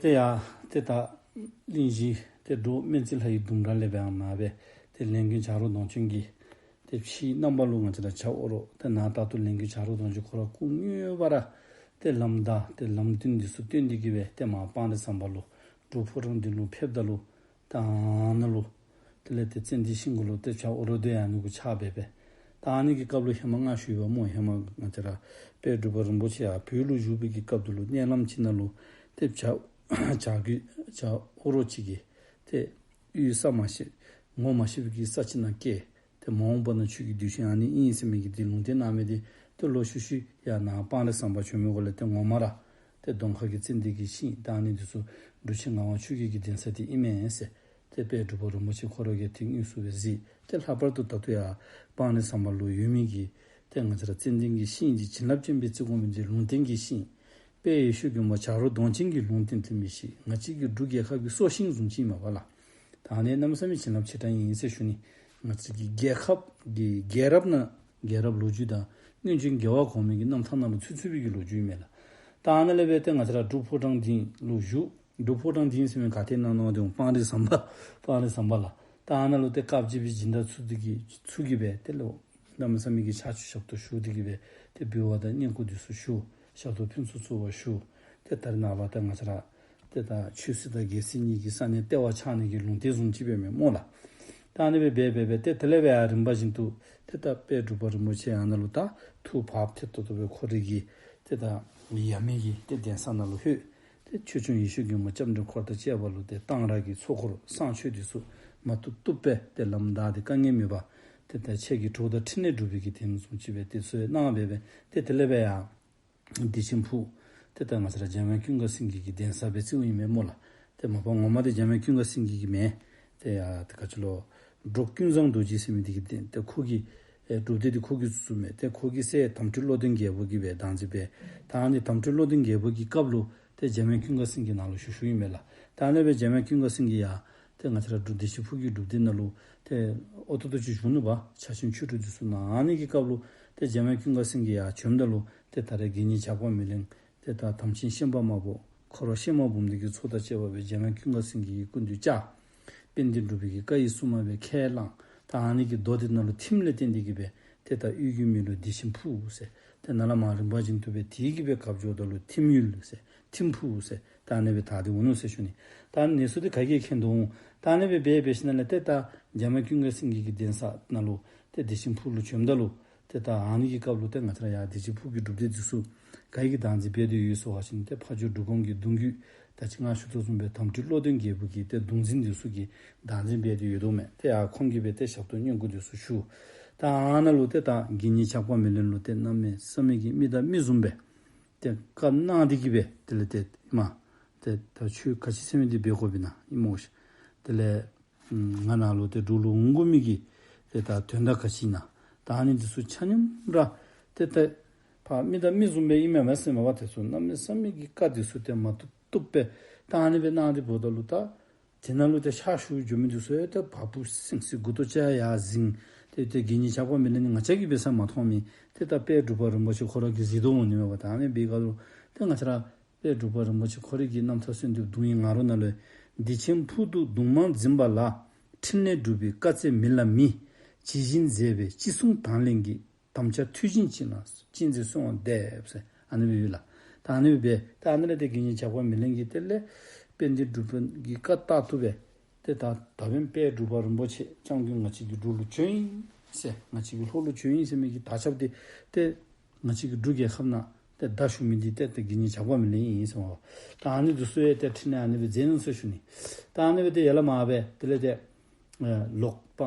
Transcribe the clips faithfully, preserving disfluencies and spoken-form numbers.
ཏེ་ཡ་ཏེ་ད་གླིང་བཞི་ཏེ་འབྲུག་སྨན་རྩིས་ལྷ་ཡི་ལྡུམ་ར་ལས་འབད་ཨ་ནཱ་སྦེ་ཏེ་ལས་མགོན་བྱ་རོག་གདོང་ཅན་གྱི་ཏེ་ཕྱིའི་རྣམ་པ་ལུ་ང་བཅས་ར་བྱ་ཨོ་རོག་ཏེ་ནཱ་ད་ལྟོ་ལས་མགོན་བྱ་རོག་གདོང་ཅན་ཁོ་ར་སྐུ་དངོས་སྦེ་ར་ཏེ་ལམ་བདའ་ཏེ་ལམ་སྟོན་འདི་ཚུ་སྟོན་ཏེ་གི་སྦེ་ཏེ་མར་སྤང་རི་ཟམ་པ་ལུ་འབྲུག་ཕོ་བྲང་འདི་ལུ་ཕེབས་ད་ལུ་ད་ཨ་ནཱ་ལུ་དེ་ལས་ཏེ་ཙན་དན་ཤིང་གུ་ལུ་ཏེ་བྱ་ཨོ་རོག་དེ་ཡང་ཨ་ནི་གུ་ཆགས་སྦེ་སྦེ། ད་ཨ་ནི་གི་སྐབས་ལུ་ཧེ་མ་ང་ཞུ་ཡི་པ་སྨོ། ཧེ་མ་ང་བཅས་ར་དཔལ་འབྲུག་པ་རིན་པོ་ཆེ་ཡར་བོད་ལུ་བཞུགས་པའི་གི་སྐབས་དེ་ལུ་མནལ་ལམ་ཅིག་ནང་ལུ་ཏེ་བྱ་བྱ་རྒོད་བྱ་ཨོ་རོག་ཅིག་གིས་ཏེ་གཡུས་ས་མ་ཤེས་ངོ་མ་ཤེས་པའི་གི་ས་ཅིག་ནང་སྐྱེས། ཏེ་མ་འོངས་པ་ན་ཁྱོད་ཀྱི་གདུལ་ཞིང་ཨ་ནི་ཨིན་ཟེར་མི་གི་ཏེ་ལུང་བསྟན་གནང་མི་དེ་ཏེ་ལོག་ཤུལ་ཤུལ་ཡར་ནཱ་སྤང་རི་ཟམ་པ་བྱོན་མི་གུ་ལས་ཏེ་ངོ་མ་ར་ཏེ་གདོང་ཁ་གི་ཙན་དན་གྱི་ཤིང་ད་ཨ་ནི་འདི་ཚུ་འབྲུག་ཆེན་ངག་དབང་ཆོས་རྒྱལ་གྱི་གདན་ས་དེ་ཨིན་མས་ཟེར་ཏེ་དཔལ་འབྲུག་པ་རིན་པོ་ཆེ་ཁོ་ར་གིས་ཏེ་དངོས་སུ་སྦེ་གཟིགས། ཏེ་ལྷག་པར་དུ་ད་ལྟོ་ཡར་སྤང་རི་ཟམ་པ་ལུ་ཡོད་མི་གི་ཏེ་ང་བཅས་ར་ཙན་དན་གྱི་ཤིང་འདི་བྱིན་རླབས་ཅན་སྦེ་བརྩི་དགོ་མི་འདི་ལུང་བསྟན་གྱི་ཤིང་། དཔལ་ཡེ་ཤེས་མགོན་པོ་བྱ་རོག་གདོང་ཅན་གྱི་ལུང་བསྟན་བསྟན་པའི་ཤིང་ང་བཅས་ཀྱི་འབྲུག་རྒྱལ་ཁབ་ཀྱི་སྲོག་ཤིང་བཟུམ་ཅིག་ཨིན་མས་པ་ལགས། ད་ཨ་ནི་གནམ་མེད་ས་མེད་བྱིན་རླབས་ཆེ་དྲགས་ཨིན་ཟེར་ཞུ་ནི། ང་བཅས་ཀྱི་རྒྱལ་ཁབ་ཀྱི་རྒྱལ་རབས་ནང་རྒྱལ་རབས་ལོ་རྒྱུས་དང་སྔོན་བྱོན་རྒྱལ་བ་གོང་མའི་གི་རྣམ་ཐར་ནང་ལུ་ཚུད་ཚུད་པའི་གི་ལོ་རྒྱུས་ཨིན་མས་ལགས། ད་ཨ་ནཱ་ལས་སྦེ་ཏེ་ང་བཅས་ར་འབྲུག་ཕོ་བྲང་སྡིངས་ལུ་བཞུགས། འབྲུག་ཕོ་བྲང་སྡིངས་ཟེར་མི་ག་ཏེ་ཨིན་ན་མནོ་དེ་སྤང་རི་ཟམ་པ་སྤང་རི་ཟམ་པ་ལགས། ད་ཨ་ནཱ་ལུ་ཏེ་དཀར་སྦྱིས་པའི་སྦྱིན་བདག་ཚུ་འདི་གིས་ཚུ་གིས་སྦེ་ཏེ་ལོག་གནམ་མེད་ས་མེད་ཀྱི་ཕྱག་མཆོད་ཞབས་ཏོག་ཞུ་སྟེ་གི་སྦེ་ཏེ་འབུལ་བ་དང་བསྙེན་བཀུར་འདི་ཚུ་ཞུ། ཞབས་ཏོག་ཕུན་སུམ་ཚོགས་པ་ཞུ། ཏེ་ད་རེས་ནངས་པ་ཏེ་ང་བཅས་ར་ཏེ་ད་ཆོས་སྲིད་དང་རྒྱལ་སྲིད་གཉིས་ཀྱི་ས་གནས་ལྟེ་བ་ཆགས་ནི་གི་ལུང་བསྟན་བཟུམ་ཅིག་སྦེ་མས་སྨོ་ལགས། ད་ཨ་ནི་སྦེ་འབད་འབད་འབད་ཏེ་དེ་ལས་སྦེ་ཡར་རིམ་པ་བཞིན་དུ་ཏེ་ད་དཔལ་འབྲུག་པ་རིན་པོ་ཆེ་ཨ་ནཱ་ལུ་ད་ཐུགས་བག་ཕེབས་ཏོག་ཏོ་སྦེ་ཁོ་རའི་གི་ཏེ་ད་ཡབ་མེས་ཀྱི་ཏེ་གདན་ས་ནང་ལུ་ལྷོད། ཏེ་ཆོས་སྐྱོང་ཡེ་ཤེས་མགོན་པོ་ལྕམ་དྲལ་འཁོར་དང་བཅས་པ་ལུ་ཏེ་གཏང་རག་གི་ཚོགས་འཁོར་བསང་མཆོད་འདི་ཚུ་མ་བཏུབ་བཏུབ་སྦེ་ཏེ་ལམ་བདའ་སྟེ་དཀའ་ངལ་མེད་པར་ཏེ་ད་ཆོས་ཀྱི་གྲོགས་དང་འཕྲིན་ལས་སྒྲུབ་པའི་གི་དེ་བཟུམ་ཅིག་སྦེ་ཏེ་ཚུ་གནང་སྦེ་སྦེ་ཏེ་དེ་ལས་སྦེ་ཡར་བདེ་ཆེན་ཕུག་ཏེ་ད་ང་བཅས་ར་འཇམ་དབྱངས་ཀུན་དགའ་སེང་གེ་གི་གདན་ས་སྦེ་བརྩིཝ་ཨིན་མས་སྨོ་ལགས། ཏེ་མ་པ་ངོ་མ་འདི་འཇམ་དབྱངས་ཀུན་དགའ་སེང་གེ་གི་མེན། ཏེ་ཡར་ཏེ་ག་ཅི་ལོ་འབྲོག་ཀུན་བཟང་རྡོ་རྗེ་ཟེར་མི་འདི་གིས་ཏེ་ཏེ་ཁོ་གིས་ཨེ་སྒྲུབ་སྡེ་འདི་ཁོ་གིས་བཙུགས་མས། ཏེ་ཁོ་གི་སྲས་དམ་སྤྲུལ་བློ་ལྡན་རྒྱལ་པོ་གིས་སྦེ་བདག་འཛིན་འབད། ད་ཨ་ནི་དམ་སྤྲུལ་བློ་ལྡན་རྒྱལ་པོ་གི་སྐབས་ལུ་ཏེ་འཇམ་དབྱངས་ཀུན་དགའ་སེང་གེ་ནཱ་ལུ་བཞུགས་བཞུགསཔ་ཨིན་མས་ལགས། ད་ཨ་ནི་སྦེ་འཇམ་དབྱངས་ཀུན་དགའ་སེང་གེ་ཡར་ཏེ་ང་བཅས་ར་འབྲུག་བདེ་ཆེན་ཕུག་གི་སྒྲུབ་སྡེ་ནང་ལུ་ཏེ་ཨོ་ཏོ་ཏོ་ཅིག་བཞུགས་ནུག་པ། ཕྱག་ཆེན་ཆོས་དྲུག་འདི་ཚུ་གནང་། ཨ་ནི་གི་སྐབས་ལུ་ཏེ་འཇམ་དབྱངས་ཀུན་དགའ་སེང་གེ་ཡར་བྱོནམ་ད་ལུ་ཏེ་ད་རེས་དགེ་བསྙེན་ཇག་པ་མེ་ལེན་ཏེ་ད་དམ་ཅན་ཤན་པ་དམར་པོ་འཁོར་བ་ཤན་པ་འབུམ་སྡེ་གི་ཚོགས་དང་བཅས་པ་སྦེ་འཇམ་དབྱངས་ཀུན་དགའ་སེང་གེ་གི་སྐུ་མདུན་བཅར། དཔལ་ལྡན་འབྲུག་པའི་གི་བཀའ་ཡི་སྲུང་མ་སྦེ་ཁས་བླངས། ད་ཨ་ནི་གི་རྡོ་དེ་ནང་ལུ་ཐིམ་ལས་བརྟེན་ཏེ་གི་སྦེ་ཏེ་ད་གཡུས་ཀྱི་མིང་ལུ་བདེ་ཆེན་ཕུག་ཟེར། ཏེ་ནཱ་ལས་མར་རིམ་པ་བཞིན་དུ་སྦེ་དེ་གི་སྦེ་བཀབ་འགྱོཝ་ད་ལུ་ཐིམ་ཡུལ་ཟེར་ཐིམ་ཕུག་ཟེར་ད་ཨ་ནི་སྦེ་དར་ཏེ་འོང་ནུག་ཟེར་ཞུ་ནི། ད་ཨ་ནི་གནས་ཚུལ་འདི་ག་གིས་མཁྱེན་དོ་འོང་། ད་ཨ་ནི་སྦེ་འབད་འབད་ཞིནམ་ལས་ཏེ་ད་འཇམ་དབྱངས་ཀུན་དགའ་སེང་གེ་གི་གདན་ས་ནང་ལུ་ཏེ་བདེ་ཆེན་ཕུག་ལུ་བྱོནམ་ད་ལུ་ཏེ་ད་ཨ་ནི་གི་སྐབས་ལུ་ཏེ་ང་བཅས་ར་ཡར་བདེ་ཆེན་ཕུག་གི་སྒྲུབ་སྡེ་འདི་ཚུ་ག་གིས་བདག་འཛིན་འབད་དེ་ཡོད་ཟེར་བ་ཅིན་ཏེ་ཕ་ཇོ་འབྲུག་སྒོམ་གྱི་གདུང་རྒྱུད། ད་ཅི་ང་ཞུ་དོ་བཟུམ་སྦེ་དམ་སྤྲུལ་བློ་ལྡན་རྒྱལ་པོ་གི་ཏེ་གདུང་འཛིན་འདི་ཚུ་གིས་བདག་འཛིན་འབད་དེ་ཡོད་དོ་མས། ཏེ་ཡར་ཁོང་གིས་སྦེ་ཏེ་ཞབས་ཏོག་བསྙེན་བཀུར་འདི་ཚུ་ཞུ། ད་ཨ་ནཱ་ལུ་ཏེ་ད་དགེ་བསྙེན་ཇག་པ་མེ་ལེན་ལུ་ཏེ་གནམ་མེད་ས་མེད་ཀྱི་མི་དང་མི་བཟུམ་སྦེ་ཏེ་བཀའ་གནང་སྟེ་གི་སྦེ་དེ་ལས་ཏེ་ཨིན་མས། ཏེ་ད་ཁྱོད་ག་ཅི་ཟེར་མི་འདི་འབད་དགོཔ་ཨིན་ན་ཨིན་མོ་ཤིག། དེ་ལས་ང་ནཱ་ལུ་ཏེ་འབྲུག་ལུ་འོང་དགོ་མི་གི་ཏེ་ད་དོན་དག་ག་ཅི་ཨིན་ན། ད་ཨ་ནི་འདི་ཚུ་ཆ་མཉམ་ར་ཏེ་ཏེ་ཕར་མི་དང་མི་བཟུམ་སྦེ་ཨིན་མས་མས་ཟེར་མས་པ། དེ་ཚུ་གནམ་མེད་ས་མེད་ཀྱི་བཀའ་འདི་ཚུ་ཏེ་མ་བཏུབ་བཏུབ་སྦེ། ད་ཨ་ནི་སྦེ་གནང་སྟེ་འབདཝ་ད་ལུ་ད་དེ་ནང་ལུ་ཏེ་ཕྱག་ཞུ་འགྱོ་མི་འདི་ཚུ་ཡང་ཏེ་བ་སྤུ་སིང་སིང་མགུ་ཏོ་ཅིག་ཡར་ཟིང་། ཏེ་ཏེ་དགེ་བསྙེན་ཇག་པ་མེ་ལེན་ནི་ང་བཅས་ཀྱིས་འབད་ས་མ་མཐོང་མི་ཏེ་ད་དཔལ་འབྲུག་པ་རིན་པོ་ཆེ་ཁོ་ར་གིས་གཟིགས་དོ་འོང་ནི་མས་པ། ད་ཨ་ནི་འབད་བའི་སྐབས་ལུ་ཏེ་ང་བཅས་ར་དཔལ་འབྲུག་པ་རིན་པོ་ཆེ་ཁོ་རའི་གི་རྣམ་ཐར་གསོལ་འདེབས་གདུང་བའི་ང་རོ་ནང་ལུ་བདེ་ཆེན་ཕུག་ཏུ་གདུང་མང་འཛིན་པ་ལ། ཕྲིན་ལས་སྒྲུབ་པའི་བཀའ་སྩལ་མི་ལ་མི། ཇི་བཞིན་མཛད་པའི་ཅི་གསུང་དང་ལེན་གྱི། དམ་བཅའ་མཐུ་ཆེན་ཅན་ལ་ཅི་མཛད་གསོལ་བ་འདེབས་ཟེར་ཨ་ནི་སྦེ་ཡོད་ལགས། ད་ཨ་ནི་སྦེ་ད་ཨ་ནི་ལས་ཏེ་དགེ་བསྙེན་ཇག་པ་མེ་ལེན་གྱིས་དེ་ལས་དཔལ་ལྡན་འབྲུག་པ་གི་བཀའ་ལྟར་དུ་སྦེ་ཏེ་ད་ད་བན་དཔལ་འབྲུག་པ་རིན་པོ་ཆེ་སྐྱབས་མགོན་ང་བཅས་ཀྱི་འབྲུག་ལུ་བྱོན་ཡི་ཟེར་ང་བཅས་ཀྱི་ལྷོ་ལུ་བྱོན་ཡི་ཟེར་མི་གི་དར་ཁྱབ་འདི་ཏེ་ང་བཅས་ཀྱི་འབྲུག་རྒྱལ་ཁབ་ནང་ཏེ་དར་ཞུ་མི་འདི་ཏེ་ཏེ་དགེ་བསྙེན་ཇག་པ་མེ་ལེན་ཨིན་ཟེར་མས་པ། ད་ཨ་ནི་འདི་ཚུ་ཡང་ཏེ་ཕྲིན་ལས་ཨ་ནི་སྦེ་མཛད་ནུག་ཟེར་ཞུ་ནི། ད་ཨ་ནི་སྦེ་ཏེ་ཡར་ལས་མར་སྦེ་དེ་ལས་ཏེ་ཨེ་ལོག་པ་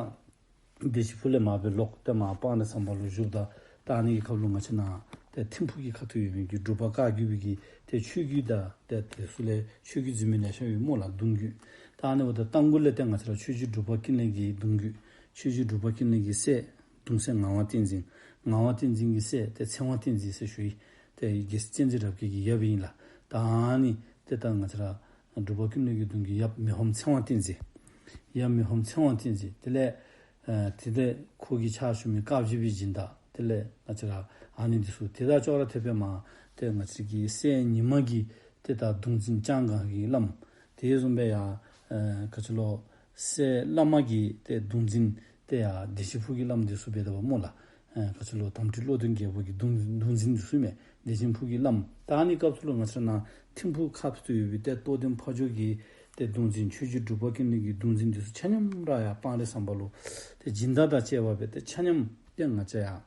བདེ་ཆེན་ཕུག་ལས་མར་སྦེ་ལོག་སྟེ་མར་སྤང་རི་ཟམ་པ་ལུ་བཞུགསཔ་ད་ད་ཨ་ནི་གི་སྐབས་ལུ་ང་བཅས་ནཱ་ཏེ་ཐིམ་ཕུག་གི་ཁ་ཐུག་ཡོད་མི་གི་འབྲུག་པ་བཀའ་བརྒྱུད་པའི་གི་ཏེ་ཆོས་བརྒྱུད་དང་ཏེ་དེ་ཚུ་ལས་ཆོས་བརྒྱུད་འཛིན་མི་ལེ་ཤ་ཡོད་སྨོ་ལགས་གདུང་བརྒྱུད། ད་ཨ་ནི་འབདཝ་ད་རྟ་མགོ་ལས་ཏེ་ང་བཅས་ར་ཆོས་རྗེ་འབྲུག་པ་ཀུན་ལེགས་ཀྱི་གདུང་བརྒྱུད། ཆོས་རྗེ་འབྲུག་པ་ཀུན་ལེགས་ཀྱི་སྲས་གདུང་སྲས་ངག་དབང་བསྟན་འཛིན། ངག་དབང་བསྟན་འཛིན་གྱི་སྲས་ཏེ་ཚེ་དབང་བསྟན་འཛིན་ཟེར་ཞུ་ཡི། ཏེ་རྒྱལ་སྲས་བསྟན་འཛིན་རབ་རྒྱས་ཀྱི་ཡབ་ཨིན་ལགས། ད་ཨ་ནི་ཏེ་ད་ང་བཅས་ར་འབྲུག་པ་ཀུན་ལེགས་ཀྱི་གདུང་གི་ཡབ་མི་ཕམ་ཚེ་དབང་བསྟན་འཛིན། ཡབ་མི་ཕམ་ཚེ་དབང་བསྟན་འཛིན། དེ་ལས་ཨ་ཏེ་ཏེ་ཁོ་གི་ཕྱག་ཞུ་མི་དཀར་སྦྱིས་པའི་སྦྱིན་བདག། དེ་ལས་ང་བཅས་ར་ཨ་ནི་འདི་ཚུ་ཏེ་ད་ཅོག་ར་འཐདཔ་སྦེ་མར་ཏེ་ང་བཅས་ཀྱི་སྲས་ཉི་མ་གི་ ཏེ་ད་གདུང་འཛིན་ལྕང་སྒང་གི་བླམ། དེ་བཟུམ་སྦེ་ཡང་ཨེ་ག་ཅི་ལོ་སྲས་བླ་མ་གི་ཏེ་གདུང་འཛིན་ཏེ་ཡང་བདེ་ཆེན་ཕུག་གི་བླམ་འདི་ཚུ་འབད་དོ་བ་སྨོ་ལགས། ཨེ་ག་ཅི་ལོ་དམ་སྤྲུལ་བློ་ལྡན་རྒྱལ་པོ་གི་གདུང་གདུང་འཛིན་འདི་ཚུ་མས། བདེ་ཆེན་ཕུག་གི་བླམ། ད་ཨ་ནི་སྐབས་སུ་ལུ་ང་བཅས་ར་ནཱ་ཐིམ་ཕུག་ཁ་ཐུག་ཡོད་པའི་ཏེ་རྟོགས་ལྡན་ཕ་ཇོ་གི་ཏེ་གདུང་འཛིན་ཆོས་རྗེ་འབྲུག་པ་ཀུན་ལེགས་ཀྱི་གདུང་འཛིན་འདི་ཚུ་ཆ་མཉམ་ར་ཡར་སྤང་རི་ཟམ་པ་ལུ་ཏེ་སྦྱིན་བདག་དང་བཅས་པ་སྦེ་ཏེ་ཆ་མཉམ་ཏེ་ང་བཅས་ཡར་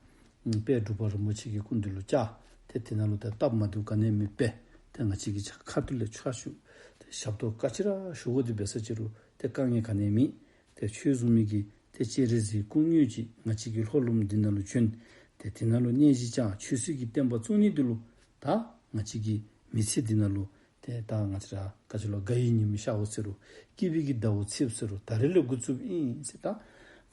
དཔལ་འབྲུག་པ་རིན་པོ་ཆེ་གི་སྐུ་མདུན་ལུ་བཅར། ཏེ་དེ་ནང་ལུ་ཏེ་སྟབས་མ་བདེཝ་ག་ནི་ཡང་མེད་པས། ཏེ་ང་བཅས་ཀྱིས་ཕྱག་ཁ་ཐུག་ལས་ཕྱག་ཞུ། ཏེ་ཞབས་ཏོག་ག་ཅི་ར་ཞུ་དགོ་དེ་འབད་ས་ཅི་རུང་ཏེ་དཀའ་ངལ་ག་ནི་ཡང་མེད། ཏེ་ཁྱོད་བཟུམ་མའི་གི་ཏེ་སྤྱན་རས་གཟིགས་སྐུ་དངོས་ཅིག་ང་བཅས་ཀྱི་ལྷོ་ལུངམ་འདི་ནང་ལུ་བྱོན། ཏེ་དེ་ནང་ལུ་གནས་གཞི་བཅགས་ཆོས་སྲིད་ཀྱི་བསྟན་པ་བཙུགས་ནི་འདི་ལུ་ད་ང་བཅས་ཀྱི་མི་ཚེ་འདི་ནང་ལུ་ཏེ་ད་ང་བཅས་ར་ག་ཅི་ལོ་དགའ་བའི་ཉིམ་ཤརཝ་ཟེར་རུང་སྐྱིད་པའི་གི་ཟླཝ་ཚེསཔ་ཟེར་རུང་ད་རེས་ལས་འགོ་བཙུགསཔ་ཨིན་ཟེར། ད་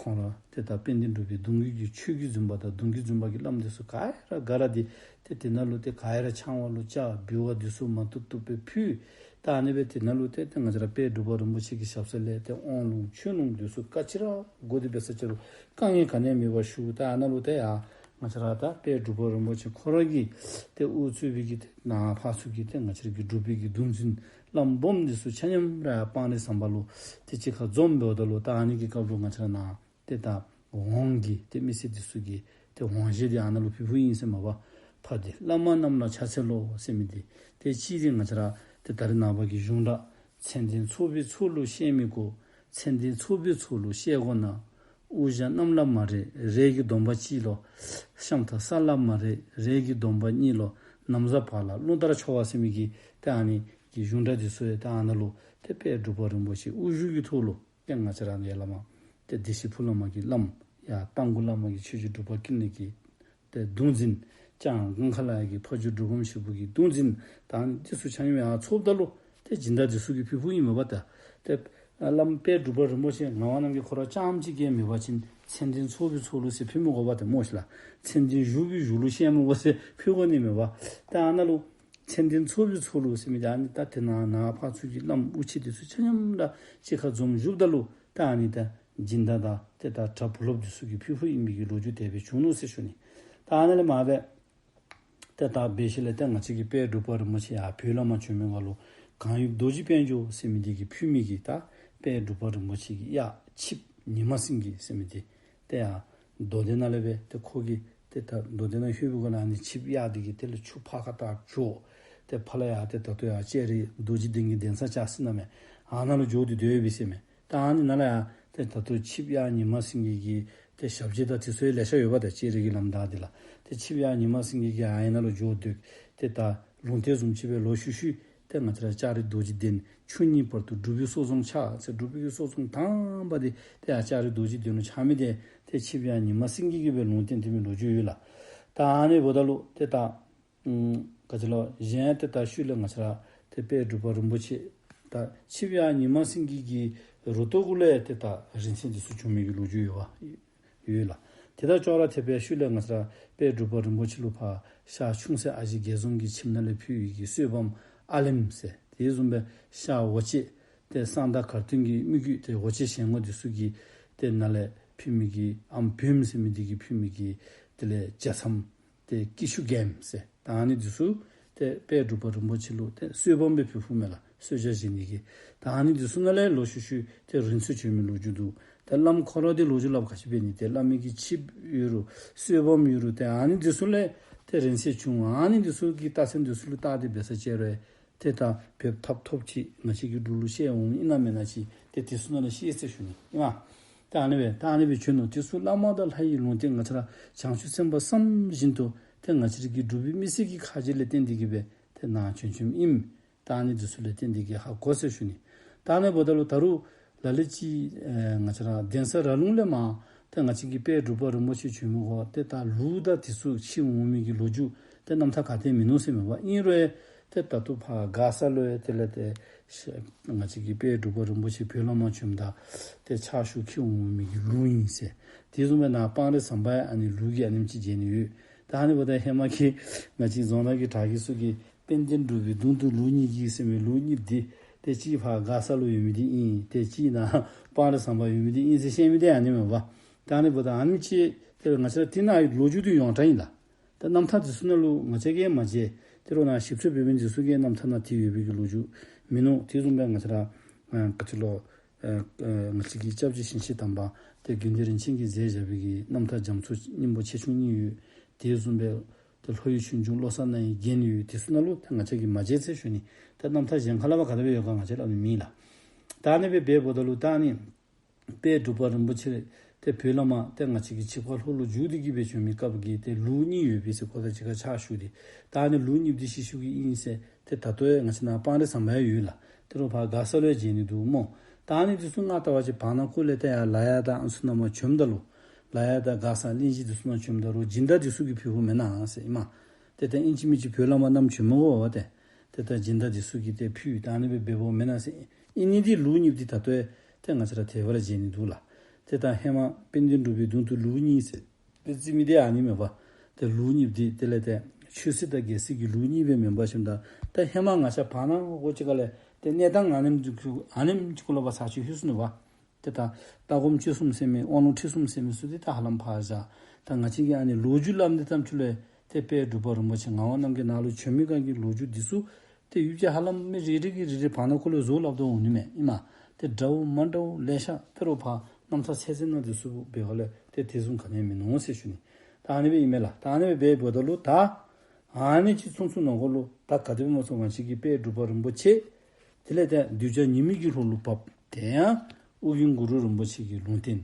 ཁོང་ར་ཏེ་ད་དཔལ་ལྡན་འབྲུག་པའི་གདུང་བརྒྱུད་ཀྱི་ཆོས་བརྒྱུད་འཛིན་པ་དང་གདུང་བརྒྱུད་འཛིན་པ་གི་བླམ་འདི་ཚུ་ག་ར་ག་ར་འདི་ཏེ་དེ་ནང་ལུ་ཏེ་ག་ར་ཕྱག་དབང་ལུ་བཅར། འབུལ་བ་འདི་ཚུ་མ་ཐུབ་ཐུབ་སྦེ་ཕུལ། ད་ཨ་ནི་སྦེ་དེ་ནང་ལུ་ཏེ་ཏེ་ང་བཅས་ར་དཔལ་འབྲུག་པ་རིན་པོ་ཆེ་གི་ཞབས་ས་ལས་ཏེ་དབང་ལུང་ཆོས་ལུང་འདི་ཚུ་ག་ཅི་ར་དགོ་དེ་འབད་ས་ཅི་རུང་དཀའ་ངལ་ག་ནི་ཡང་མེད་པར་ཞུ། ད་ཨ་ནཱ་ལུ་ཏེ་ཡར་ང་བཅས་ར་ད་དཔལ་འབྲུག་པ་རིན་པོ་ཆེ་ཁོ་ར་གིས་ཏེ་དབུ་གཙོས་པའི་གི་ཏེ་ནཱ་ཕར་ཚུར་གྱི་ཏེ་ང་བཅས་ར་གི་འབྲུག་པའི་གི་གདུང་འཛིན་བླམ་སྦོམ་འདི་ཚུ་ཆ་མཉམ་ར་ཡར་སྤང་རི་ཟམ་པ་ལུ་ཏེ་གཅིག་ཁར་འཛོམས་འབདཝ་ད་ལུ་ད་ཨ་ནི་གི་སྐབས་ལུ་ང་བཅས་ར་ནཱ་ཏེ་ད་འོང་གི་ཏེ་མི་སེར་འདི་ཚུ་གི་ཏེ་འོང་བཞེས་འདི་ཨ་ནཱ་ལུ་ཕུལ་ཕུལཝ་ཨིན་ཟེར་མས་པ། ཕ་དེ་བླ་མ་རྣམས་ལ་ཕྱག་འཚལ་ལོ་ཟེར་མི་འདི་ཏེ་གཅིག་འདི་ང་བཅས་ར་ཏེ་ད་རེས་ནངས་པ་གི་གཞུང་སྒྲ། མཚན་ལྡན་ཚོགས་པའི་ཚོགས་ལུ་བཤད་མི་དགོས། མཚན་ལྡན་ཚོགས་པའི་ཚོགས་ལུ་བཤད་དགོས་ན། དབུ་ཞྭ་གནམ་ལ་མ་རེག་རས་ཀྱི་སྡོམ་པ་གཅིག་ལོ། ཤམ་ཐབས་ས་ལ་མ་རེག་རས་ཀྱི་སྡོམ་པ་གཉིས་ལོ། ན་བཟའ་བག་ལ་རླུང་ལྟར་འཕྱོ་བ་ཟེར་མི་གི་ཏེ་ཨ་ནི་གི་གཞུང་སྒྲ་འདི་ཚུ་ཡང་ཏེ་ཨ་ནཱ་ལུ་ཏེ་དཔལ་འབྲུག་པ་རིན་པོ་ཆེ་དབུ་བཞུགས་ཀྱི་ཐོག་ལུ་ཏེ་ང་བཅས་ར་ནཱ་བླ་མ་ཏེ་བདེ་ཆེན་ཕུག་བླ་མ་གི་བླམ་ཡར་རྟ་མགོ་བླ་མ་གི་ཆོས་རྗེ་འབྲུག་པ་ཀུན་ལེགས་ཀྱི་ཏེ་གདུང་འཛིན། ལྕང་སྒང་ཁ་ལ་ཡ་གི་ཕ་ཇོ་འབྲུག་སྒོམ་ཞིག་པོ་གི་གདུང་འཛིན། ད་ཨ་ནི་འདི་ཚུ་ཆ་མཉམ་ཡར་ཚོགསཔ་ད་ལུ་ཏེ་སྦྱིན་བདག་འདི་ཚུ་གིས་ཕུལ་ཕུལཝ་ཨིན་མས་པ། ད་ཏེ་བླམ་དཔལ་འབྲུག་པ་རིན་པོ་ཆེ་ངག་དབང་རྣམ་རྒྱལ་ཁོ་ར་རྐྱངམ་གཅིག་གིས་མེད་པ་ཅིན་མཚན་ལྡན་ཚོགས་པའི་ཚོགས་ལུ་ཟེར་ཕུལ་མི་དགོ་པ་ཏེ་སྨོ་ཤིག་ལགས། མཚན་ལྡན་བཞུགས་པའི་བཞུགས་ལུ་བཤད་མི་དགོ་ཟེར་ཕུལ་དགོ་ནི་མས་པ། ད་ཨ་ནཱ་ལུ་མཚན་ལྡན་ཚོགས་པའི་ཚོགས་ལུ་ཟེར་མི་འདི་ཨ་ནི་ད་ཏེ་ནཱ་ནཱ་ཕར་ཚུར་གྱི་བླམ་དབུ་ཆེ་འདི་ཚུ་ཆ་མཉམ་ར་གཅིག་ཁར་འཛོམས་བཞུགསཔ་ད་ལུ་ད་ཨ་ནི་ད་སྦྱིན་བདག་དང་ཏེ་ད་གྲྭ་བུ་སློབ་འདི་ཚུ་གིས་ཕུལ་ཕུལཝ་ཨིན་པའི་གི་ལོ་རྒྱུས་དེ་སྦེ་བྱུང་ནུག་ཟེར་ཞུ་ནི། ད་ཨ་ནཱ་ལས་མར་སྦེ་ཏེ་ད་འབད་ཞིནམ་ལས་ཏེ་ང་བཅས་ཀྱི་དཔལ་འབྲུག་པ་རིན་པོ་ཆེ་ཡར་བོད་ལས་མར་བྱོན་མི་སྒང་ལུ་གང་ཡུལ་རྡོ་རྗེ་དཔལ་འབྱོར་ཟེར་མི་འདི་གིས་ཕུལ་མི་གི་ད་དཔལ་འབྲུག་པ་རིན་པོ་ཆེ་གི་གཡག་ཆིབས་ཉི་མ་སེང་གེ་ཟེར་མི་འདི་ཏེ་ཡར་མདོ་སྡེ་ནང་ལས་སྦེ་ཏེ་ཁོ་གིས་ཏེ་ད་མདོ་སྡེ་ནང་ལྷོད་པའི་སྒང་ལས་ཨ་ནི་ཆིབས་གཡག་འདི་གིས་དེ་ལས་ཆུ་ཕར་ཁ་ཐུག་འགྱོ། ཏེ་ཕར་ལས་ཡར་ཏེ་ད་ལྟོ་ཡར་ལྕགས་རི་རྡོ་རྗེ་གདན་གྱི་གདན་ས་བཅགས་ས་ཨིན་མས། ཨ་ནཱ་ལུ་འགྱོ་སྟེ་སྡོད་པས་ཟེར་མས། ད་ཨ་ནི་ནང་ལས་ཡར་ཏེ་ད་ལྟོ་ཆིབས་གཡག་ཉི་མ་སེང་གེ་གི་ཏེ་ཞབས་རྗེས་དང་དེ་ཚུ་ཡང་ལེ་ཤ་ཡོད་པ། ཏེ་ལྕགས་རི་གི་ལམ་བདའ་སྟེ་ལགས། ཏེ་ཆིབས་གཡག་ཉི་མ་སེང་གེ་གིས་ཨ་ནཱ་ལུ་འགྱོ་སྡོད། ཏེ་ད་ལུང་བསྟན་བཟུམ་ཅིག་སྦེ་ལོག་ཤུལ་ཤུལ་ཏེ་ང་བཅས་ར་ལྕགས་རི་རྡོ་རྗེ་གདན་ཆུ་གཉིས་བར་དུ་འབྲུག་པའི་སོ་བཟུང་ཕྱག་ཟེར་འབྲུག་པའི་སོ་བཟུང་དང་པ་འདི་ཏེ་ཡར་ལྕགས་རི་རྡོ་རྗེ་གདན་ལུ་ཕྱག་མི་འདི་ཏེ་ཆིབས་གཡག་ཉི་མ་སེང་གེ་གིས་སྦེ་ལུང་བསྟན་སྟོན་མི་ལོ་རྒྱུས་ཡོད་ལགས། ད་ཨ་ནི་འབདཝ་ད་ལུ་ཏེ་ད་ཨུམ་ག་ཅི་ལོ་གཞན་ཏེ་ད་ཤུལ་ལས་ང་བཅས་ར་ཏེ་དཔལ་འབྲུག་པ་རིན་པོ་ཆེ་ད་ཆིབས་གཡག་ཉི་མ་སེང་གེ་གི་རུ་ཏོ་གུ་ལས་ཏེ་ད་རིང་བསྲེལ་འདི་ཚུ་བྱུང་མི་གི་ལོ་རྒྱུས་ཡོད་པ་ཡོད་ལགས། ཏེ་ད་ཅོག་ར་འཐདཔ་སྦེ་ཤུལ་ལས་ང་བཅས་ར་དཔལ་འབྲུག་པ་རིན་པོ་ཆེ་ལུ་ཕར་ཤར་ཆུང་སྲས་ཨ་ཞེ་རྒྱལ་འཛོམས་ཀྱི་ཁྱིམ་ནང་ལས་ཕུལ་བའི་གི་གསོལ་བམ་ཨ་ལེམ་ཟེར། དེ་བཟུམ་སྦེ་ཤར་འོ་བྱེད་ཏེ་གསང་བདག་གར་སྟོན་གྱི་མི་བརྒྱུད་ཏེ་འོ་བྱེད་ཞལ་ངོ་འདི་ཚུ་གི་ཏེ་ནང་ལས་ཕུལ་མི་གི་ཨམ་བོན་ཟེར་མི་འདི་གིས་ཕུལ་མི་གི་དེ་ལས་རྒྱ་མཚམས་ཏེ་སྐྱིད་ཆུ་རྒྱལམ་ཟེར། ད་ཨ་ནི་འདི་ཚུ་ཏེ་དཔལ་འབྲུག་པ་རིན་པོ་ཆེ་ལུ་ཏེ་གསོལ་བམ་སྦེ་ཕུལ་ཕུལཝ་མས་ལགས། གསོལ་ཇ་བཞེས་ནི་གི། ད་ཨ་ནི་འདི་ཚུ་ནང་ལས་ལོག་ཤུལ་ཤུལ་ཏེ་རིང་བསྲེལ་བྱོན་མི་ལོ་རྒྱུས་འདུག། ཏེ་བླམ་ཁོ་ར་འདི་ལོ་རྒྱུས་སླབ་ག་ཅི་འབད་ནི། ཏེ་བླ་མའི་གི་ཆིབས་ཡོད་རུང་གསོལ་བམ་ཡོད་རུང་ཏེ་ཨ་ནི་འདི་ཚུ་ལས་ཏེ་རིང་བསྲེལ་བྱུང་། ཨ་ནི་འདི་ཚུ་གི་རྟགས་མཚན་འདི་ཚུ་ལུ་བལྟ་སྟེ་འབད་ས་ཅིག་རུང་ཏེ་ད་འབདཝ་ཐབས་ཐོབ་ཅིག་ང་བཅས་ཀྱི་འབྲུག་ལུ་བཤད་འོང་ཨིན་ན་མེན་ན་ཅིག་ཏེ་དེ་ཚུ་ནང་ལས་ཤེས་ཟེར་ཞུ་ནི་ཨིན་མས། ད་ཨ་ནི་སྦེ་ད་ཨ་ནི་སྦེ་བྱོན་ནུག། དེ་ཚུ་བླ་མ་དང་ལྷ་ཡི་ལུང་བསྟན་ང་བཅས་ར་བྱང་ཆུབ་སེམས་དཔའ་བསམ་བཞིན་དུ་ཏེ་ང་བཅས་ར་གི་འབྲུག་པའི་མི་སེར་གྱི་ཁ་རྗེ་ལས་བརྟེན་ཏེ་གིས་སྦེ་ཏེ་ནཱ་བྱོན་བྱོནམ་ཨིན། ད་ཨ་ནི་འདི་ཚུ་ལས་བརྟེན་ཏེ་གིས་ཧ་གོ་ཟེར་ཞུ་ནི། ད་ཨ་ནི་འབདཝ་ད་ལུ་ད་རུང་ལ་ལུ་ཅིག་ཨེ་ང་བཅས་ར་གདན་ས་ར་ལུང་ལས་མར་ཏེ་ང་བཅས་ཀྱི་དཔལ་འབྲུག་པ་རིན་པོ་ཆེ་བྱོན་མི་གོ་ཏེ་ད་ལུག་དང་དེ་ཚུ་ཁྱིད་འོང་མི་གི་ལོ་རྒྱུས་ཏེ་རྣམ་ཐར་ག་ཏེ་མིན་ནུག་ཟེར་མས་པ། ཨིན་རུང་ཏེ་ད་ལྟོ་ཕར་མགར་ས་ལུ་ཡང་དེ་ལས་ཏེ་ང་བཅས་ཀྱི་དཔལ་འབྲུག་པ་རིན་པོ་ཆེ་བོད་ལས་མར་བྱོནམ་ད་ཏེ་ཕྱག་ཞུ་ཁྱིད་འོང་མི་གི་ལུག་ཨིན་ཟེར། དེ་བཟུམ་སྦེ་ནཱ་སྤང་རི་ཟམ་པ་ཡང་ཨ་ནི་ལུག་གི་ཨ་ནེམ་ཅིག་མཇལ་ནི་ཡོད། ད་ཨ་ནི་འབདཝ་ད་ཧེ་མ་གི་ང་བཅས་རྫོང་ནང་གི་གྲྭ་རྒན་ཚུ་གིས་དཔལ་ལྡན་འབྲུག་པའི་གདུང་དུ་ལུག་གཉིས་ཀྱི་ཟེར་མི་ལུག་གཉིས་འདི་ཏེ་གཅིག་ཕར་མགར་ས་ལུ་ཡོད་མི་འདི་ཨིན། ཏེ་གཅིག་ནཱ་སྤང་རི་ཟམ་པ་ཡོད་མི་འདི་ཨིན་ཟེར་བཤད་མི་འདི་ཨ་ནི་མས་པ། ད་ཨ་ནི་འབདཝ་ད་ཨ་ནེམ་ཅིག་ཏེ་ང་བཅས་ར་དེ་ནང་ལོ་རྒྱུས་འདི་ཡོངས་གྲགས་ཨིན་ལགས། ད་རྣམ་ཐར་འདི་ཚུ་ནང་ལུ་ང་བཅས་ཀྱིས་མ་མཇལ། དེ་རུ་ནཱ་ཞིབ་འཚོལ་འབད་མི་འདི་ཚུ་གིས་རྣམ་ཐར་ནང་དེ་ཡོད་པའི་གི་ལོ་རྒྱུས་མིན་ནུག། དེ་བཟུམ་སྦེ་ང་བཅས་ར་ཨ་ག་ཅི་ལོ་ཨ་ཨ་ང་བཅས་ཀྱི་སྐྱབས་རྗེ་ཞིང་གཤེགས་དམ་པ་ཏེ་དགེ་འདུན་རིན་ཆེན་གྱིས་མཛད་བཞག་པའི་གི་རྣམ་ཐར་རྒྱ་མཚོ་སྙིང་པོ་ཆེ་ཆུང་གཉིས་ཡོད། དེ་བཟུམ་སྦེ་ཏེ་ལྷོ་ཡི་ཆོས་འབྱུང་བློ་གསར་རྣ་ཡི་རྒྱན་ཡོད། དེ་ཚུ་ནང་ལུ་ཏེ་ང་བཅས་ཀྱིས་མ་མཇལ་ཟེར་ཞུ་ནི། ཏེ་རྣམ་ཐར་གཞན་ཁ་ལས་ཕར་ག་དེ་སྦེ་ཡོད་ག་ང་བཅས་སླབ་ནི་མེད་ལགས། ད་ཨ་ནི་སྦེ་འབདཝ་ད་ལུ་ད་ཨ་ནི་དཔལ་འབྲུག་པ་རིན་པོ་ཆེ་ཏེ་བོད་ལས་མར་ཏེ་ང་བཅས་ཀྱི་ཆིབས་ཁ་ལྷོ་ལུ་བསྒྱུར་ཏེ་གི་སྦེ་བྱོན་མི་སྐབས་ཀྱི་ཏེ་ལུགས་གཉིས་ཡོད་པས་ཟེར་ཁོ་དང་གཅིག་ཁར་ཕྱག་ཞུ་སྟེ། ད་ཨ་ནི་ལུགས་གཉིས་འདི་ཞིབ་ཞིབ་ཀྱི་ཨིན་ཟེར་ཏེ་ད་ལྟོ་ཡང་ང་བཅས་ནཱ་སྤང་རི་ཟམ་པ་ཡང་ཡོད་ལགས། དེ་རུ་ཕར་མགར་ས་ལུ་ཡང་མཇལ་ནི་འདུག་སྨོ། ད་ཨ་ནི་འདི་ཚུ་ང་བལྟ་བ་ཅིན་བར་ན་ཁོ་ལས་ཏེ་ཡར་ལ་ཡག་དང་ཨ་ནི་ཚུ་ནང་མར་བྱོནམ་ད་ལུ་ལ་ཡག་དང་མགར་ས་གླིང་བཞི་འདི་ཚུ་ནང་བྱོནམ་ད་ལུ་སྦྱིན་བདག་འདི་ཚུ་གིས་ཕུལཝ་མེན་ན་ཟེར་ཨིན་མས། ཏེ་ད་ཨིན་ཅི་མིན་ཅི་བོད་ལས་མར་བསྣམས་བྱོནམ་འོང་པ་ཏེ། ཏེ་ད་སྦྱིན་བདག་འདི་ཚུ་གིས་ཏེ་ཕུལ་ད་ཨ་ནི་སྦེ་འབདཝ་མེན་ན་ཟེར། ཨིན་ནི་འདི་ལུགས་གཉིས་འདི་ད་ལྟོ་ཡང་ཏེ་ང་བཅས་ར་དེ་སྦེ་ར་མཇལ་ནི་འདུག་ལགས། ཏེ་ད་ཧེ་མ་དཔལ་ལྡན་འབྲུག་པའི་གདུང་དུ་ལུགས་གཉིས་ཟེར་ཏེ་རྩིས་མི་འདི་ཨ་ནི་མས་པ། ཏེ་ལུགས་གཉིས་འདི་དེ་ལས་ཏེ་ཆོས་སྲིད་དང་རྒྱལ་སྲིད་ཀྱི་ལུགས་གཉིས་སྦེ་མེན་པར་ཞིནམ་ད་ད་ཧེ་མ་ང་བཅས་བར་ན་གོ་ཅིག་ཁ་ལས་ཏེ་གནས་སྟངས་ཨ་ནེམ་ཅིག་ཨ་ནེམ་ཅིག་གུ་ལུ་ཕར་ཚར་ཅིག་ལྷོད་སོ་ནུག་པ། ཏེ་ད་ལྟ་སྒོམ་སྤྱོད་གསུམ་ཟེར་མི་དབང་ལུང་ཁྲིད་གསུམ་ཟེར་མི་ཚུ་འདི་ད་ཧ་ལམ་ཕར་བཞག། ད་ང་བཅས་ཀྱིས་ཨ་ནི་ལོ་རྒྱུས་སླབ་ནི་ཙམ་ཅིག་ལུ་ཏེ་དཔལ་འབྲུག་པ་རིན་པོ་ཆེ་ངག་དབང་རྣམ་རྒྱལ་ནཱ་ལུ་བྱོན་མི་སྒང་གི་ལོ་རྒྱུས་འདི་ཚུ་ཏེ་ཡུལ་གྱི་ཧ་ལམ་མི་རེ་རེ་གིས་རེ་རེ་བར་ན་ཁོ་ལུ་བཟོ་སླབ་དོ་འོང་ནི་མས་ཨིན་མས། ཏེ་འདྲཝ་མ་འདྲཝ་ལེ་ཤ་ཏེ་རུ་ཕར་རྣམ་ཐར་ཚད་ཚད་ནང་འདི་ཚུ་འབདཝ་ལས་ཏེ་དེ་བཟུམ་ག་ནི་ཡང་མིན་ནུག་ཟེར་ཞུ་ནི། ད་ཨ་ནི་སྦེ་ཨིན་མས་ལགས། ད་ཨ་ནི་སྦེ་འབདཝ་ད་ལུ་ད་ཨ་ནི་ཅིག་ཚུན་ཚོད་ནང་འཁོད་ལུ་ད་ག་དེ་སྦེ་སྨོ་ཟེར་བ་ཅིན་གི་དཔལ་འབྲུག་པ་རིན་པོ་ཆེ་དེ་ལས་ཏེ་གདུལ་བྱ་ཉི་མའི་གི་ལྷོ་ལུ་བབས། དེ་ཡང་ཨོ་རྒྱན་གུ་རུ་རིན་པོ་ཆེ་གི་ལུང་བསྟན།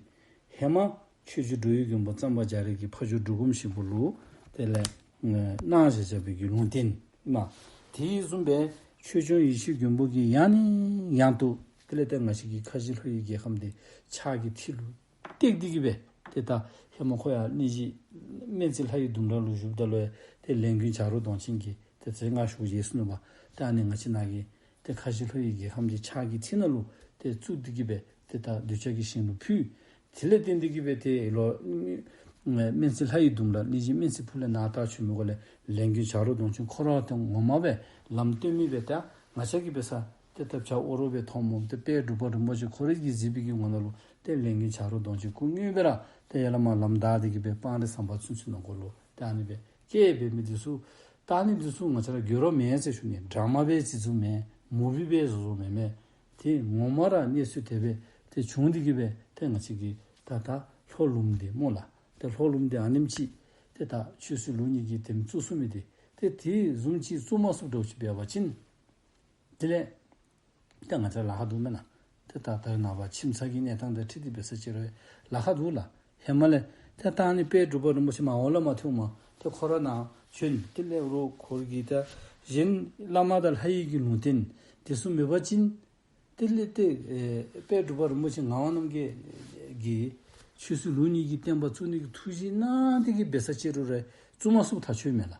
ཧེ་མ་ཆོས་རྗེ་འགྲོ་བའི་མགོན་པོ་གཙང་པ་རྒྱ་རས་ཀྱིས་ཕ་ཇོ་འབྲུག་སྒོམ་ཞིག་པོ་ལུ་དེ་ལས་གནང་བཞག་བཞག་པའི་གི་ལུང་བསྟན་མས། དེ་བཟུམ་སྦེ་ཆོས་སྐྱོང་ཡེ་ཤེས་མགོན་པོ་གིས་ཡང་ནས་ཡང་དུ་དེ་ལས་ཏེ་ང་བཅས་ཀྱི་ཁ་བཞི་ལྷོ་ཡི་རྒྱལ་ཁམས་འདི་ཕྱག་གི་མཐིལ་ལུ་བཏེགས་ཏེ་གི་སྦེ་ཏེ་ད་ཧེ་མ་ཁོ་ཡར་གླིང་བཞི་སྨན་རྩི་ལྷ་ཡི་ལྡུམ་ར་ལུ་བཞུགསཔ་ད་ལུ་ཡང་ཏེ་ལས་མགོན་བྱ་རོག་གདོང་ཅན་གྱིས་ཏེ་མཛད་བཞུགས་ཡོད་ཟེར་ནུག་པ། ཏེ་ཨ་ནི་ང་བཅས་ནཱ་གི་ཏེ་ཁ་བཞི་ལྷོ་ཡི་རྒྱལ་ཁམས་འདི་ཕྱག་གི་མཐིལ་ནང་ལུ་ཏེ་བཙུགས་ཏེ་གི་སྦེ་ཏེ་ད་གདུལ་བྱ་གི་ཞིང་ལུ་ཕུལ། དེ་ལས་བརྟེན་ཏེ་གི་སྦེ་ཏེ་ལོག་སྨན་རྩི་ལྷ་ཡི་ལྡུམ་ར་གླིང་བཞི་སྨན་རྩི་ཕུག་ལས་ནཱ་ད་བྱོན་མི་གུ་ལས་ལས་མགོན་བྱ་རོག་གདོང་ཅན་ཁོ་ར་ཏེ་ངོ་མ་སྦེ་ལམ་སྟོན་མི་སྦེ་ཏེ་ང་བཅས་ཀྱིས་འབད་ས་ཏེ་ད་བྱ་འོ་རོག་སྦེ་མཐོངམ་སྨོ། ཏེ་དཔལ་འབྲུག་པ་རིན་པོ་ཆེ་ཁོ་རའི་གི་གཟིགས་པའི་གི་ངོ་ནང་ལུ་ཏེ་ལས་མགོན་བྱ་རོག་གདོང་ཅན་སྐུ་དངོས་སྦེ་ར་ཏེ་ཡར་ལས་མར་ལམ་བདའ་སྟེ་གི་སྦེ་སྤང་རི་ཟམ་པ་ཚུན་ཚོད་ནང་འཁོད་ལུ་ཏེ་ཨ་ནི་སྦེ་བསྐྱལ་འབད་མི་འདི་ཚུ་ད་ཨ་ནི་འདི་ཚུ་ང་བཅས་ར་འགྱུར་བ་མེད་ཟེར་ཞུ་ནི། ཌ་ར་མ་སྦེ་བརྩི་བརྩིཝ་མེན། མུ་བི་སྦེ་བཟོ་བཟོཝ་མེན་མས། ཏེ་ངོ་མ་ར་གནས་ཚུལ་དེ་སྦེ་ཏེ་བྱུང་སྟེ་གི་སྦེ་ཏེ་ང་བཅས་ཀྱི་ད་ད་ལྷོ་ལུངམ་འདི་སྨོ་ལགས། ཏེ་ལྷོ་ལུངམ་འདི་ཨ་ནེམ་ཅིག་ཏེ་ད་ཆོས་སྲིད་ལུགས་གཉིས་ཀྱི་དེམ་བཙུགས་ཚུགས་མི་འདི་ཏེ་དེ་བཟུམ་ཅིག་བཙུགས་མ་ཚུགསཔ་འདྲཝ་ཅིག་འབད་བ་ཅིན་དེ་ལས་ཏེ་ང་བཅས་ལཱ་ཁག་འདུག་མེན་ན། ཏེ་ད་ད་རེས་ནངས་པ་ཁྱིམ་ཚང་གི་གནས་སྟངས་དང་འཁྲིལ་ཏེ་འབད་ས་ཅིག་རུང་ལཱ་ཁག་འདུག་ལགས། ཧེ་མ་ལས་ཏེ་ད་ཨ་ནི་དཔལ་འབྲུག་པ་རིན་པོ་ཆེ་མར་འོག་ལས་མར་ཐོནམ་ཏེ་ཁོ་ར་ནཱ་བྱོན། དེ་ལས་རོགས་ཁོ་ར་གི་ད་གཞན་བླ་མ་དང་ལྷ་ཡི་གི་ལུང་བསྟན་དེ་ཚུ་མེད་པ་ཅིན་དེ་ལས་ཏེ་ཨེ་དཔལ་འབྲུག་པ་རིན་པོ་ཆེ་ངག་དབང་རྣམ་རྒྱལ་གྱིས་ཆོས་སྲིད་ལུགས་གཉིས་ཀྱི་བསྟན་པ་བཙུགས་ནི་གི་ཐུགས་བཞེད་གནང་སྟེ་གི་འབད་ས་ཅིག་རུང་ར་བཙུགས་མ་ཚུགསཔ་ཐག་ཆོད་མས་ལགས།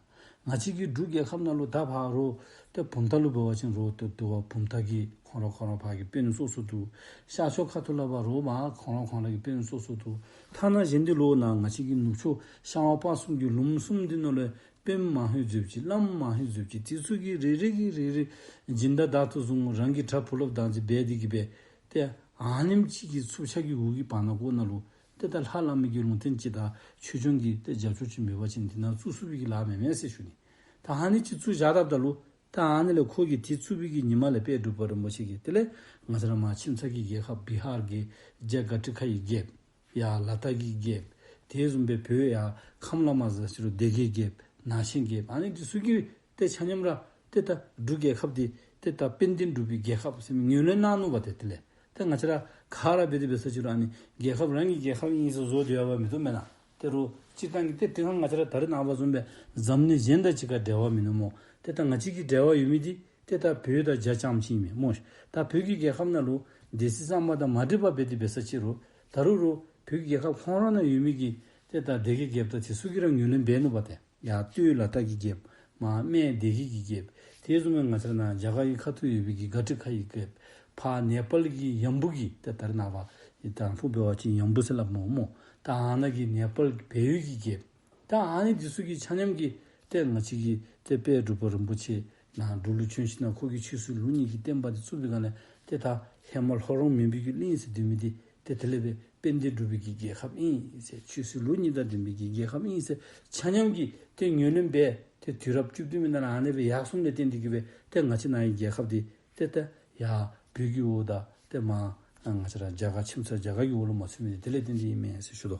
ང་བཅས་ཀྱི་འབྲུག་རྒྱལ་ཁབ་ནང་ལུ་ད་ཕར་རོགས་ཏེ་བུམ་ཐང་ལུ་འབད་བ་ཅིན་རོགས་ཏེ་དེ་བ་བུམ་ཐང་གི་ཁོང་ར་ཁོང་ར་ཕར་གྱི་དཔོན་སོ་སོ་འདུག། ཤར་ཕྱོགས་ཁ་ཐུག་ལས་ཕར་རོགས་མར་ཁོང་ར་ཁོང་ར་གི་དཔོན་སོ་སོ་འདུག། ཐ་ན་གཞན་འདི་ལུ་ནཱ་ང་བཅས་ཀྱི་ནུབ་ཕྱོགས་ཤར་ཝང་སྤ་གསུམ་གྱི་ལུངམ་གསུམ་འདི་ནང་ལུ་དཔོན་མང་ཧེང་བཟུམ་ཅིག་བླམ་མང་ཧེང་བཟུམ་ཅིག་དེ་ཚུ་གིས་རེ་རེ་གིས་རེ་རེ་སྦྱིན་བདག་བདག་ཏུ་བཟུང་རང་གི་གྲྭ་བུ་སློབ་དང་གཅིག་འབད་དེ་གི་སྦེ་ཏེ་ཨ་ནེམ་ཅིག་གི་ཚུབ་ཆ་གི་འོག་གི་བར་ན་གུ་ནང་ལུ་ཏེ་ད་ལྷ་བླ་མའི་གི་ལུང་བསྟན་ཅིག་དང་ཆོས་སྐྱོང་གི་ཏེ་རྒྱབ་སྐྱོར་ཅིག་མེད་པ་ཅིན་འདི་ནང་བཙུགས་ཚུགས་པའི་གི་ལཱ་མེན་མས་ཟེར་ཞུ་ནི། ད་ཨ་ནི་ཅིག་བཙུགས་བཞག་དཔ་ད་ལུ་ད་ཨ་ནི་ལས་ཁོ་གིས་དེ་བཙུགས་པའི་གི་ཉི་མ་ལས་དཔལ་འབྲུག་པ་རིན་པོ་ཆེ་གིས་དེ་ལས་ང་བཅས་ར་མར་ཁྱིམ་ཚང་གི་རྒྱལ་ཁབ་བི་ཧར་གྱི་རྒྱ་གྷ་ཊི་ཁ་ཡི་རྒྱལཔོ་ཡར་ལ་དྭགས་ཀྱི་རྒྱལཔོ་དེ་བཟུམ་སྦེ་བོད་ཡར་ཁམས་ལས་མར་འཛེགས་ཅི་རུང་སྡེ་དགེ་རྒྱལཔོ་ནང་ཆེན་རྒྱལཔོ་ཨ་ནི་འདི་ཚུ་གིས་ཏེ་ཆ་མཉམ་ར་ཏེ་ད་འབྲུག་རྒྱལ་ཁབ་འདི་ཏེ་ད་དཔལ་ལྡན་འབྲུག་པའི་རྒྱལ་ཁབ་ཟེར་མི་ངོས་ལེན་གནང་ནུག་པ། ཏེ་དེ་ལས་ཏེ་ང་བཅས་ར་ག་ར་འབད་དེ་འབད་ས་ཅིག་རུང་ཨ་ནི་རྒྱལ་ཁབ་རང་གི་རྒྱལ་ཁབ་ཨིན་ཟེར་བཟོ་སྡོད་ཡ་བ་མི་བཏུབ་མེན་ན། དེ་རུང་སྤྱིར་བཏང་གི་ཏེ་དེ་ཁར་ང་བཅས་ར་ད་རེས་ནངས་པ་བཟུམ་སྦེ་འཛམ་གླིང་གཞན་དང་གཅིག་ཁར་འབྲེལ་བ་མིན་ནུག་སྨོ། ཏེ་ད་ང་བཅས་ཀྱི་འབྲེལ་བ་ཡོད་མི་འདི་ཏེ་ད་བོད་དང་རྒྱ་རྐྱངམ་ཅིག་ཨིན་མས་སྨོ། ད་བོད་ཀྱི་རྒྱལ་ཁབ་ནང་ལུ་སྡེ་སྲིད་གཙང་པ་དང་མ་འགྲིག་པ་འབད་དེ་འབད་ས་ཅིག་རུང་ད་རུང་རུང་བོད་ཀྱི་རྒྱལ་ཁབ་ཁོང་ར་ནང་ཡོད་མི་གི་ཏེ་ད་སྡེ་དགེ་རྒྱལཔོ་དང་དེ་ཚུ་གིས་ར་ངོས་ལེན་འབད་ནུག་པ། ཏེ་ཡར་སྟོད་ལ་དྭགས་ཀྱི་རྒྱལཔོ་མར་སྨད་སྡེ་དགེ་གི་རྒྱལཔོ་དེ་བཟུམ་སྦེ་ང་བཅས་ར་ནཱ་རྒྱ་གར་གྱི་ཁ་ཐུག་ཡོད་པའི་གི་གྷ་ཊི་ཁ་ཡི་རྒྱལཔོ་ཕར་ནེ་པཱལ་གྱི་ཡམ་བུ་གི་ཏེ་ད་རེས་ནངས་པ་ཡི་དང་ཕུ་འབད་བ་ཅིན་ཡམ་བུ་ཟེར་སླབ་སྨོ་སྨོ། ད་ཨ་ནཱ་གི་ནེ་པཱལ་བལ་ཡུལ་གྱི་རྒྱལཔོ་ད་ཨ་ནི་འདི་ཚུ་གིས་ཆ་མཉམ་གྱིས་ཏེ་ང་བཅས་ཀྱི་ཏེ་དཔལ་འབྲུག་པ་རིན་པོ་ཆེ་ནཱ་འབྲུག་ལུ་བྱོན་ཞིནམ་ལས་ཁོ་གིས་ཆོས་སྲིད་ལུགས་གཉིས་ཀྱི་བསྟན་པ་འདི་བཙུགས་པའི་སྒང་ལས་ཏེ་ད་ཧེ་མ་ལྷོ་རོང་མུན་པའི་གི་གླིང་ཟེར་སྡོད་མི་འདི་ཏེ་དེ་ལས་སྦེ་དཔལ་ལྡན་འབྲུག་པའི་གི་རྒྱལ་ཁབ་ཨིན་ཟེར་ཆོས་སྲིད་ལུགས་གཉིས་དང་ལྡན་པའི་གི་རྒྱལ་ཁབ་ཨིན་ཟེར་ཆ་མཉམ་གྱིས་ཏེ་ངོས་ལེན་འབད། ཏེ་དུས་རབས་བཅུ་བདུན་མའི་ནང་ལུ་ཨ་ནི་སྦེ་ཡར་སོངམ་ལས་བརྟེན་ཏེ་གིས་སྦེ་ཏེ་ང་བཅས་ནཱ་གི་རྒྱལ་ཁབ་འདི་ཏེ་ཏེ་ཡར་བོད་ཀྱི་འོག་དང་ཏེ་མར་ང་བཅས་ར་རྒྱ་གར་ཁྱིམ་ཚང་རྒྱ་གར་གྱི་འོག་ལུ་མ་ཚུད་མི་འདི་དེ་ལས་བརྟེན་ཏེ་ཨིན་མས་ཟེར་ཞུ་དོ།